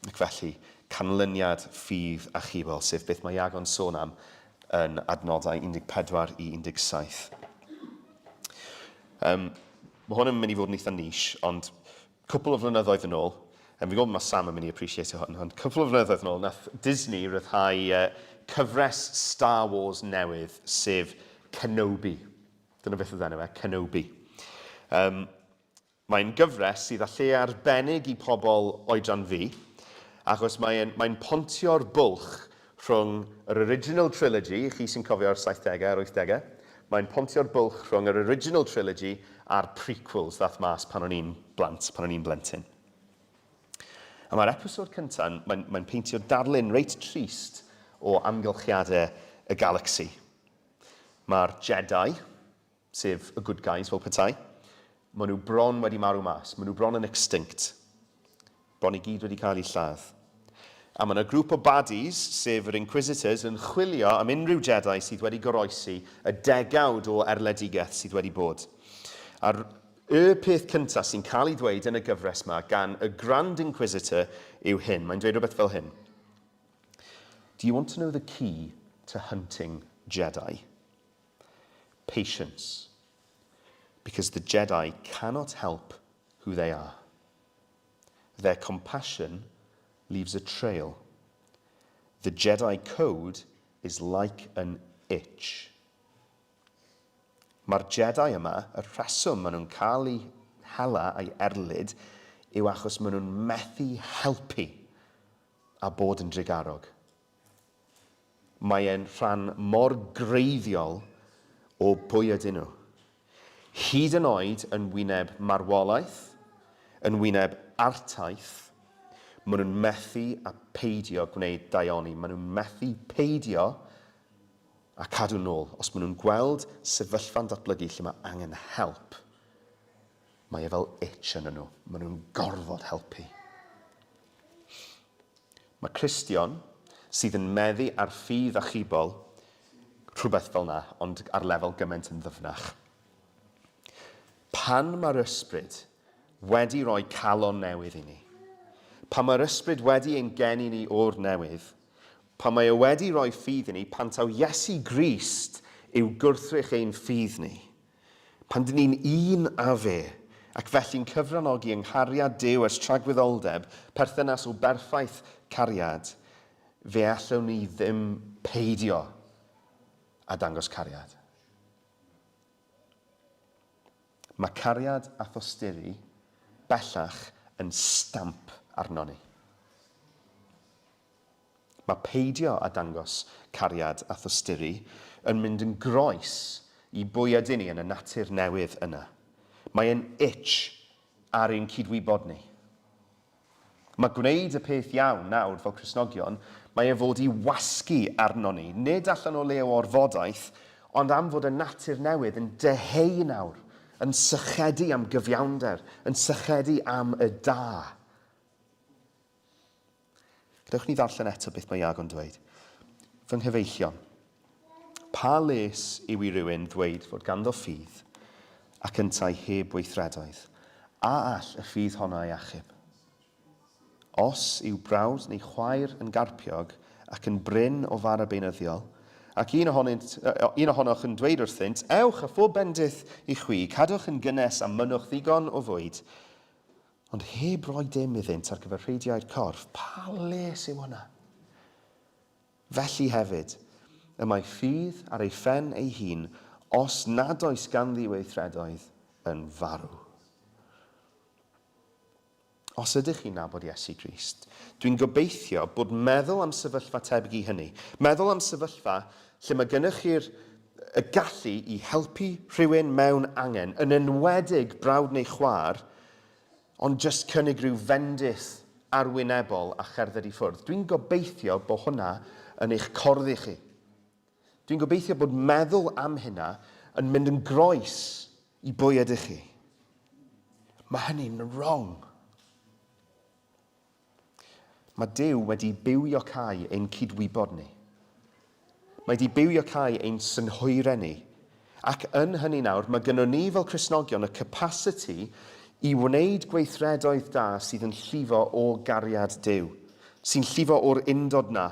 Ac felly, canlyniad ffydd achubol, sef beth mae Iago'n sôn am yn adnodau 14 i 17. Um, mae hwn yn mynd i fod yn eitha niche, ond cwpl o flynyddoedd yn ôl, um, fi'n gwybod mae Sam yn mynd i appreciate hwn, ond cwpl o flynyddoedd yn ôl, nath Disney ryddhau uh, cyfres Star Wars newydd, sef Kenobi. Dyna beth oedd enw e, Kenobi. Um, Mae'n gyfres sydd â lle arbennig i pobl oedran fi, achos mae'n mae'n pontio'r bwlch rhwng yr original trilogy, i chi sy'n cofio'r saithdegau a'r wythdegau, mae'n pontio'r bwlch rhwng yr original trilogy a'r prequels ddaeth mas pan o'n i'n blant, pan o'n i'n blentyn. A mae'r episod cyntaf, mae'n mae'n peintio darlun reit trist o amgylchiadau y galaxy. Mae'r Jedi, sef y good guys fel petai, maen nhw bron wedi marw mas, maen nhw bron yn extinct. Bron i gyd wedi cael eu lladd. A mae yna grŵp o baddies, sef yr Inquisitors, yn chwilio am unrhyw Jedi sydd wedi goroesi y degawd o erledigaeth sydd wedi bod. A'r y peth cyntaf sy'n cael ei ddweud yn y gyfres yma gan y Grand Inquisitor yw hyn. Mae'n dweud rhywbeth fel hyn. Do you want to know the key to hunting Jedi? Patience. Because the Jedi cannot help who they are. Their compassion leaves a trail. The Jedi Code is like an itch. Mae'r Jedi yma, y rheswm maen nhw'n cael eu hela a'i erlid yw achos maen nhw'n methu helpu a bod yn drugarog. Mae e'n rhan mor greiddiol o bwy ydyn nhw. Hyd yn oed yn wyneb marwolaeth, yn wyneb artaith, maen nhw'n methu a peidio gwneud daioni. Maen nhw'n methu peidio a cadw nôl. Os maen nhw'n gweld sefyllfa'n datblygu lle mae angen help, mae e fel itch yn nhw. Maen nhw'n gorfod helpu. Mae Cristion, sydd yn meddu ar ffydd achubol, rhywbeth fel 'na, ond ar lefel gymaint yn ddyfnach. Pan mae'r Ysbryd wedi rhoi calon newydd i ni, pan mae'r Ysbryd wedi ein geni ni o'r newydd, pan mae e wedi rhoi ffydd i ni, pan taw Iesu Grist yw gwrthrych ein ffydd ni, Pan dyn ni'n un â fe, ac felly'n cyfranogi yng nghariad Duw ers tragwyddoldeb, perthynas o berffaith cariad, fe allwn ni ddim peidio â dangos cariad. Mae cariad a thosturi bellach yn stamp arnon ni. Mae peidio â dangos cariad a thosturi yn mynd yn groes i bwy ydyn ni yn y natur newydd yna. Mae e'n itch ar ein cydwybod ni. Mae gwneud y peth iawn nawr fel Cristnogion, mae e fod i wasgu arnon ni, nid allan o le o orfodaeth, ond am fod y natur newydd yn dyheu nawr, yn sychedu am gyfiawnder, yn sychedu am y da. Gadewch ni ddarllen eto beth mae Iago'n dweud. Fy nghyfeillion, pa les yw i rywun ddweud fod ganddo ffydd ac yntau heb weithredoedd? A all y ffydd honno ei achub? Os yw brawd neu chwaer yn garpiog ac yn brin o fara beunyddiol, ac un ohonynt, un ohonoch yn dweud wrthynt, Ewch a phob bendith i chwi, cadwch yn gynnes a mynnwch ddigon o fwyd, Ond heb roi dim iddynt ar gyfer rheidiau'r corff, pa les yw hwnna? Felly hefyd, y mae ffydd ar ei phen ei hun, os nad oes ganddi weithredoedd, yn farw. Os ydych chi'n nabod Iesu Grist, dwi'n gobeithio bod meddwl am sefyllfa tebyg i hynny, meddwl am sefyllfa lle mae gennych chi'r y gallu i helpu rhywun mewn angen, yn enwedig brawd neu chwaer, ond jyst cynnig rhyw fendith arwynebol a cherdded i ffwrdd. Dwi'n gobeithio bod hwnna yn eich corddi chi. Dwi'n gobeithio bod meddwl am hynna yn mynd yn groes i bwy ydych chi. Mae hynny'n wrong. Mae Duw wedi bywiocáu ein cydwybod ni. Mae 'di bywiocáu ein synhwyrau ni. Ac yn hynny nawr, mae gynnon ni fel Cristnogion y capasiti i wneud gweithredoedd da sydd yn llifo o gariad Duw, sy'n llifo o'r undod 'na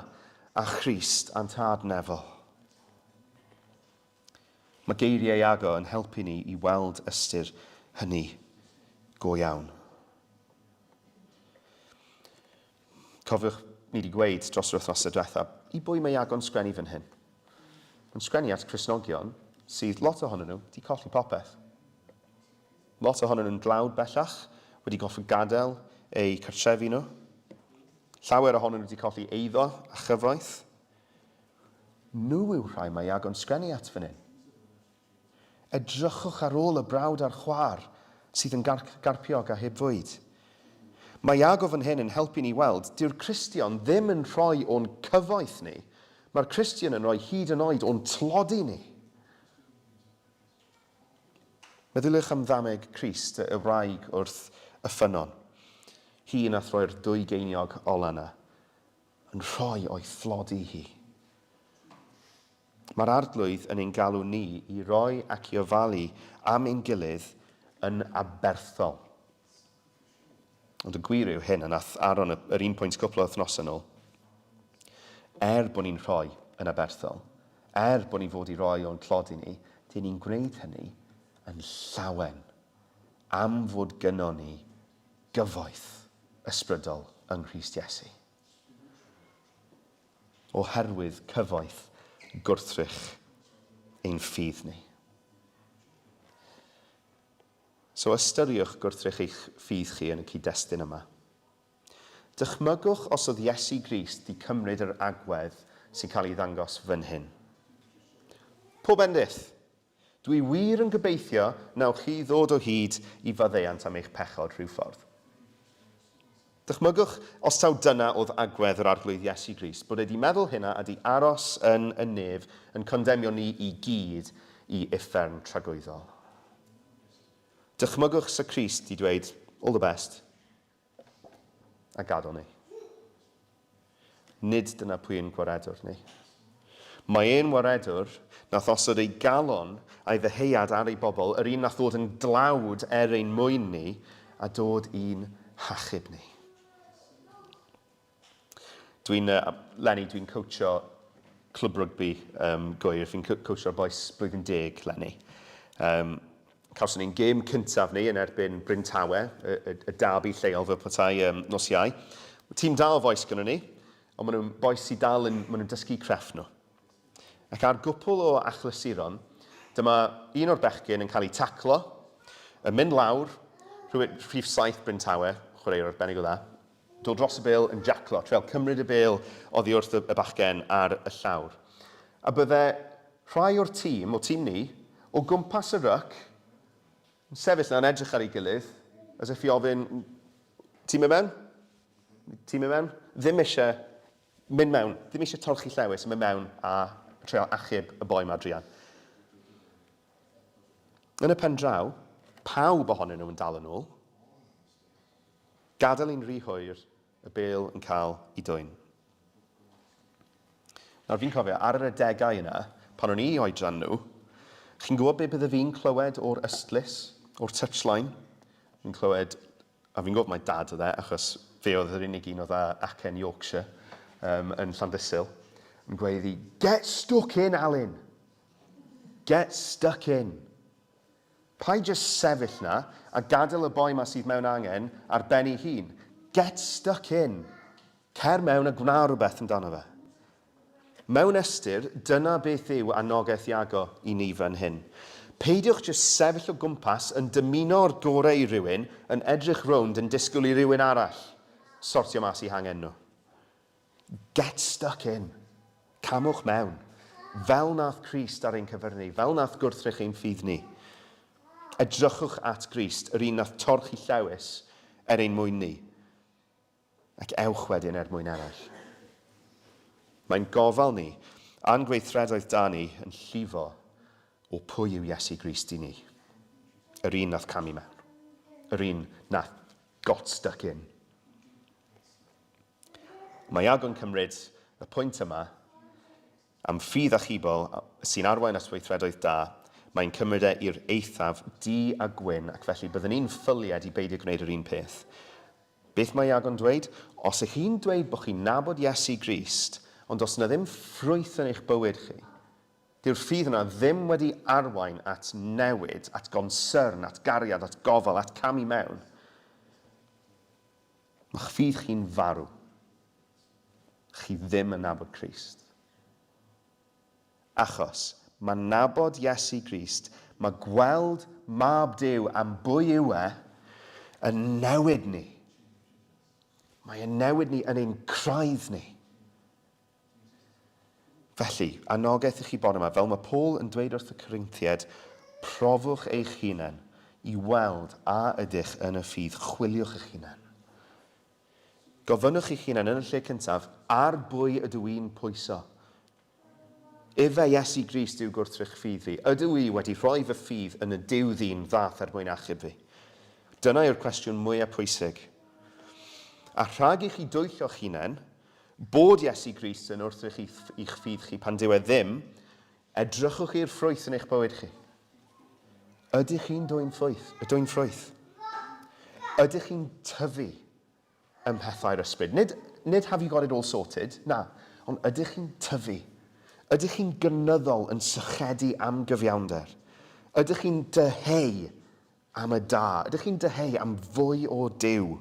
â Christ a'n Tad Nefol. Mae geiriau Iago yn helpu ni i weld ystyr hynny go iawn. Cofiwch, ni wedi gweud dros yr wythnosau diwetha, i bwy mae Iago'n sgwennu fan hyn? Mae'n sgwennu at Cristnogion sydd, lot ohonyn nhw, wedi colli popeth. Lot ohonyn nhw'n dlawd bellach, wedi gorfod gadael eu cartrefi nhw. Llawer ohonyn nhw wedi colli eiddo a chyfoeth. Nhw yw'r rhai mae Iago'n sgwennu at fan hyn. Edrychwch ar ôl y brawd a'r chwaer sydd yn garpiog a heb fwyd. Mae Iago fan hyn yn helpu ni weld, dyw'r Cristion ddim yn rhoi o'n cyfoeth ni, mae'r Cristion yn rhoi hyd yn oed o'n tlodi ni. Meddyliwch am ddameg Crist, y wraig wrth y ffynnon. Hi nath roi'r ddwy geiniog ola 'na. Yn rhoi o'i thlodi hi. Mae'r Arglwydd yn ein galw ni i roi ac i ofalu am ein gilydd yn aberthol. Ond y gwir yw hyn, a nath Aaron yr un pwynt cwpl o wythnosau nôl, er bod ni'n rhoi yn aberthol, er bod ni fod i roi o'n tlodi ni, dyn ni'n gwneud hynny yn llawen am fod gynnon ni gyfoeth ysbrydol yng Nghrist Iesu. Oherwydd cyfoeth gwrthrych ein ffydd ni. So ystyriwch gwrthrych eich ffydd chi yn y cyd-destun yma. Dychmygwch os oedd Iesu Grist 'di cymryd yr agwedd sy'n cael ei ddangos fan hyn. Pob bendith! Dwi wir yn gobeithio wnewch chi ddod o hyd i faddeuant am eich pechod rhyw ffordd. Dychmygwch os taw dyna oedd agwedd yr Arglwydd Iesu Grist, bod e 'di meddwl hynna a 'di aros yn y nef yn condemio ni i gyd i uffern tragwyddol. Dychmygwch 'sa Crist 'di dweud, all the best, a gadael ni. Nid dyna pwy ein gwaredwr ni. Mae ein waredwr, nath osod ei galon a'i ddyheuad ar ei bobl, yr un nath ddod yn dlawd er ein mwyn ni, a dod i'n hachub ni. Dwi'n, uh, Lenny, dwi'n coachio clwb rygbi um, Gwyr. Fi'n coachio'r bois blwyddyn deg, Lenny. Um, Cawson ni'n gêm cyntaf ni yn erbyn Bryn Tawe, y, y, y derby lleol fel petai um, nos Iau. Tîm da o fois gynnon ni, ond maen nhw'n bois sydd dal yn, maen nhw'n dysgu crefft nhw. Ac ar gwpl o achlysuron, dyma un o'r bechgyn yn cael ei taclo, yn mynd lawr, rhywun, rhif 7 Bryn Tawe, chwaraewr arbennig o dda, dod dros y bêl yn jaclo, treial cymryd y bêl oddi wrth y bachgen ar y llawr. A bydde rhai o'r tîm, o tîm ni, o gwmpas y ryc, yn sefyll 'na yn edrych ar ei gilydd, as if i ofyn, ti'n mynd mewn? Ti'n mynd mewn? Ddim eisiau mynd mewn, ddim eisiau torchi llewys yn mynd mewn a treial achub y boi 'ma druan. Yn y pen draw, pawb ohonyn nhw yn dal yn ôl. Gadael i'n rhy hwyr, y bêl yn cael ei dwyn. Nawr fi'n cofio, ar yr adegau yna, pan o'n i oedran nhw, chi'n gwybod be bydde fi'n clywed o'r ystlys, o'r touchline? Fi'n clywed, a fi'n gwybod mai dad oedd e, achos fe oedd yr unig un oedd â acen Yorkshire um, yn Llandysul, yn gweiddi, Get stuck in, Alun! Get stuck in! Paid jyst sefyll 'na a gadael y boi 'ma sydd mewn angen ar ben ei hun. Get stuck in! Cer mewn a gwna rhywbeth amdano fe. Mewn ystyr, dyna beth yw anogaeth Iago i ni fan hyn. Peidiwch jyst sefyll o gwmpas yn dymuno'r gorau i rywun, yn edrych rownd yn disgwyl i rywun arall sortio mas eu hangen nhw. Get stuck in. Camwch mewn. Fel nath Crist ar ein cyfer ni, fel nath gwrthrych ein ffydd ni. Edrychwch at Grist, yr un nath torchi llewys er ein mwyn ni, ac ewch wedyn er mwyn eraill. Mae'n gofal ni, a'n gweithredoedd da ni yn llifo o pwy yw Iesu Grist i ni. Yr un nath camu mewn. Yr un nath got stuck in. Mae Iago'n cymryd y pwynt yma am ffydd achubol sy'n arwain at weithredoedd da, mae'n cymryd e i'r eithaf du a gwyn ac felly byddwn i'n ffylied i beidio gwneud yr un peth. Beth mae Iago'n dweud? Os ych chi'n dweud bod chi'n nabod Iesu Grist, ond does 'na ddim ffrwyth yn eich bywyd chi, dyw'r ffydd yna ddim wedi arwain at newid, at gonsyrn, at gariad, at gofal, at camu mewn, Mae'ch ffydd chi'n farw. Chi ddim yn nabod Crist. Achos, mae nabod Iesu Grist, mae gweld Mab Duw am bwy yw e, yn newid ni. Mae e'n newid ni yn ein craidd ni. Felly, anogaeth i chi bore yma, fel mae Paul yn dweud wrth y Corinthiaid, profwch eich hunain i weld a ydych yn y ffydd, chwiliwch eich hunain. Gofynnwch i'ch hunain yn y lle cyntaf, ar bwy ydw i'n pwyso? Ife Iesu Grist yw gwrthrych ffydd fi? Ydw i wedi rhoi fy ffydd yn y Duw ddyn ddath er mwyn achub fi? Dyna yw'r cwestiwn mwyaf pwysig. A rhag i chi dwyllo'ch hunain, Bod Iesu Grist yn wrthrych i'ch ffydd chi pan dyw e ddim, edrychwch i'r ffrwyth yn eich bywyd chi. Ydych chi'n dwyn ffrwyth? Dwyn ffrwyth? Ydych chi'n tyfu ym mhethau'r ysbryd? Nid, nid have you got it all sorted, na, ond ydych chi'n tyfu? Ydych chi'n gynyddol yn sychedu am gyfiawnder? Ydych chi'n dyheu am y da? Ydych chi'n dyheu am fwy o Duw?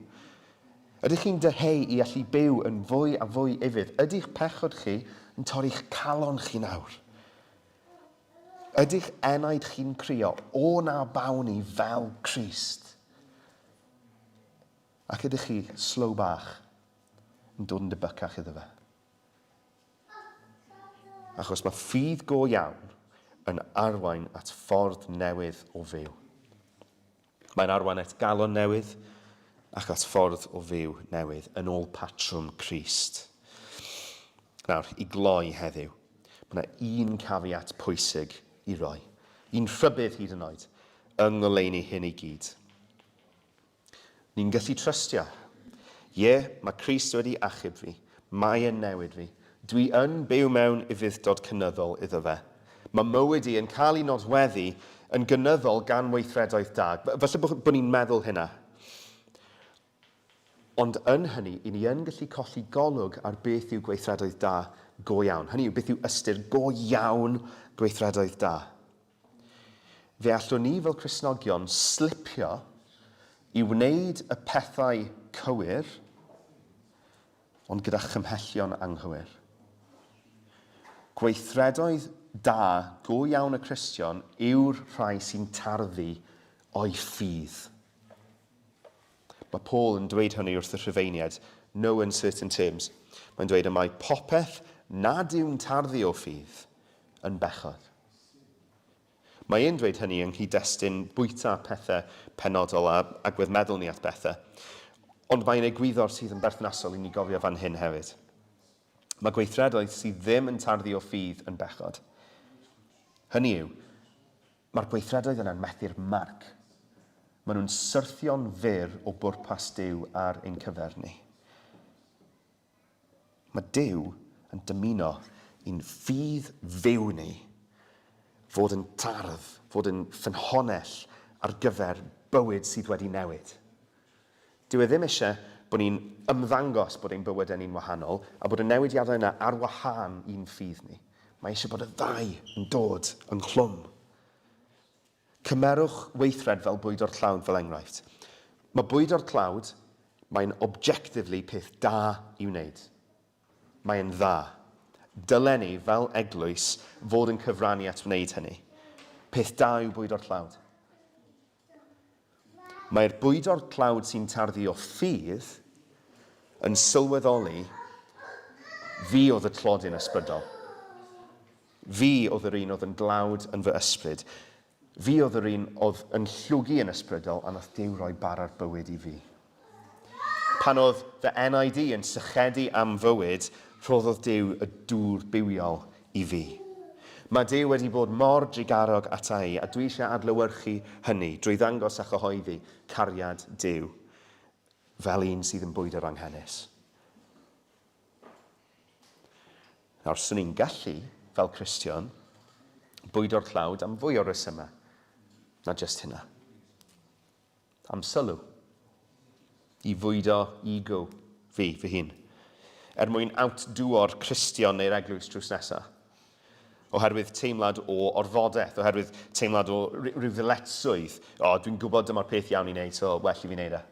Ydych chi'n dyheu i allu byw yn fwy a fwy ufudd? Ydy'ch pechod chi yn torri'ch calon chi nawr? Ydy'ch enaid chi'n crio, o na bawn i fel Crist? Ac ydych chi, slow bach, yn dod yn debycach iddo fe? Achos mae ffydd go iawn yn arwain at ffordd newydd o fyw. Mae'n arwain at galon newydd ac at ffordd o fyw newydd yn ôl patrwm Crist. Nawr, i gloi heddiw, mae yna un caveat pwysig i roi, un rhybudd hyd yn oed, yng ngoleuni hyn i gyd. Ni'n gallu trystio. Ie, mae Crist wedi achub fi. Mae e'n newid fi. Dwi yn byw mewn ufudd-dod cynyddol iddo fe. Mae mywyd i yn cael ei nodweddu yn gynyddol gan weithredoedd da. Falle bod, bod ni'n meddwl hynna. Ond yn hynny, i ni yn gallu colli golwg ar beth yw gweithredoedd da go iawn. Hynny yw, beth yw ystyr go iawn gweithredoedd da. Fe allwn ni fel Cristnogion slipio i wneud y pethau cywir, ond gyda chymhellion anghywir. Gweithredoedd da go iawn y Cristion yw'r rhai sy'n tarddu o'i ffydd. Mae Paul yn dweud hynny wrth y Rhufeiniaid, no uncertain terms. Mae'n dweud y mae popeth nad yw'n tarddu o ffydd yn bechod. Mae e'n dweud hynny yng nghyd-destun bwyta pethau penodol a agwedd meddwl ni at bethau. Ond mae'n egwyddor sydd yn berthnasol i ni gofio fan hyn hefyd. Mae gweithredoedd sydd ddim yn tarddu o ffydd yn bechod. Hynny yw, mae'r gweithredoedd yna'n methu'r marc. Maen nhw'n syrthio'n fyr o bwrpas Duw ar ein cyfer ni. Mae Duw yn dymuno i'n ffydd fyw ni fod yn tardd, fod yn ffynhonnell ar gyfer bywyd sydd wedi newid. Dyw e ddim eisiau bod ni'n ymddangos bod ein bywydau ni'n wahanol a bod y newidiadau yna ar wahân i'n ffydd ni. Mae eisiau bod y ddau yn dod ynghlwm. Cymerwch weithred fel bwydo'r tlawd fel enghraifft. Mae bwydo'r tlawd, mae'n objectively peth da i wneud. Mae'n dda. Dylen ni, fel eglwys, fod yn cyfrannu at wneud hynny. Peth da yw bwydo'r tlawd. Mae'r bwydo'r tlawd sy'n tarddu o ffydd yn sylweddoli fi oedd y tlodyn ysbrydol. Fi oedd yr un oedd yn dlawd yn fy ysbryd. Fi oedd yr un oedd yn llwgu yn ysbrydol a nath Duw roi bara'r bywyd i fi. Pan oedd fy enaid i yn sychedu am fywyd, rhoddodd Duw y dŵr bywiol i fi. Mae Duw wedi bod mor drugarog ata i, a dwi eisiau adlewyrchu hynny drwy ddangos a chyhoeddi cariad Duw fel un sydd yn bwydo'r anghenus. Nawr, swn i'n gallu, fel Cristion, bwydo'r tlawd am fwy o resymau na jyst hynna. Am sylw. I fwydo ego fi, fy hun. Er mwyn outdo-o'r Cristion neu'r eglwys drws nesa. Oherwydd teimlad o orfodaeth, oherwydd teimlad o rhyw ddyletswydd. O, dwi'n gwybod dyma'r peth iawn i wneud, so well i fi wneud e.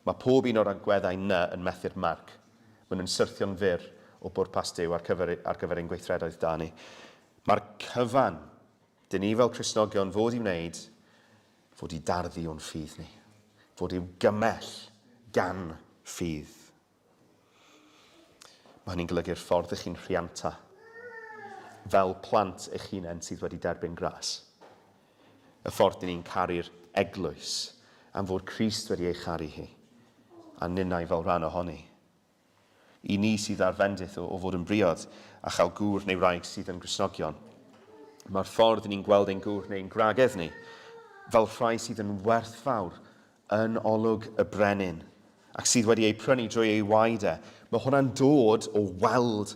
Mae pob un o'r agweddau 'na yn methu'r marc. Maen nhw'n syrthio'n fyr o bwrpas Duw ar cyfer, ar gyfer ein gweithredoedd da ni. Mae'r cyfan dyn ni fel Cristnogion fod i wneud fod i darddu o'n ffydd ni, fod i'w gymell gan ffydd. Mae hynny'n golygu'r ffordd ych chi'n rhianta, fel plant eich hunain sydd wedi derbyn gras. Y ffordd dyn ni'n caru'r eglwys, am fod Crist wedi ei charu hi, a ninnau fel rhan ohoni. I ni sydd â'r fendith o, o fod yn briod a chael gŵr neu wraig sydd yn Gristnogion, mae'r ffordd ni'n gweld ein gŵr neu'n gwragedd ni fel rhai sydd yn werthfawr yn olwg y brenin, ac sydd wedi eu prynu drwy ei waed e. Mae hwnna'n dod o weld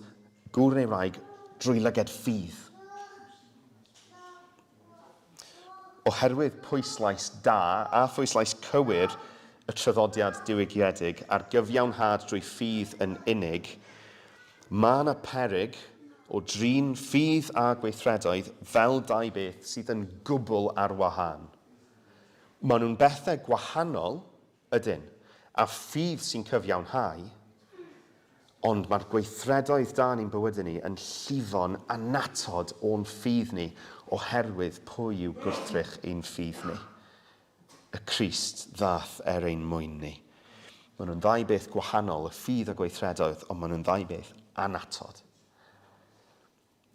gŵr neu wraig drwy lyged ffydd. Oherwydd pwyslais da a phwyslais cywir y traddodiad diwygiedig ar gyfiawnhad drwy ffydd yn unig, mae yna peryg o drin ffydd a gweithredoedd fel dau beth sydd yn gwbl ar wahân. Maen nhw'n bethau gwahanol, ydyn, a ffydd sy'n cyfiawnhau, ond mae'r gweithredoedd da yn ein bywydau ni yn llifo'n annatod o'n ffydd ni oherwydd pwy yw gwrthrych ein ffydd ni? Y Crist ddaeth er ein mwyn ni. Maen nhw'n ddau beth gwahanol, y ffydd a gweithredoedd, ond maen nhw'n ddau beth annatod.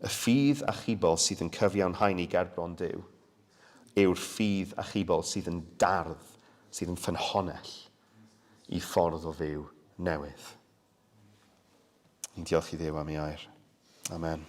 Y ffydd achubol sydd yn cyfiawnhau ni gerbron Duw yw'r ffydd achubol sydd yn dardd, sydd yn ffynhonnell i ffordd o fyw newydd. Ni'n diolch i Dduw am ei air. Amen.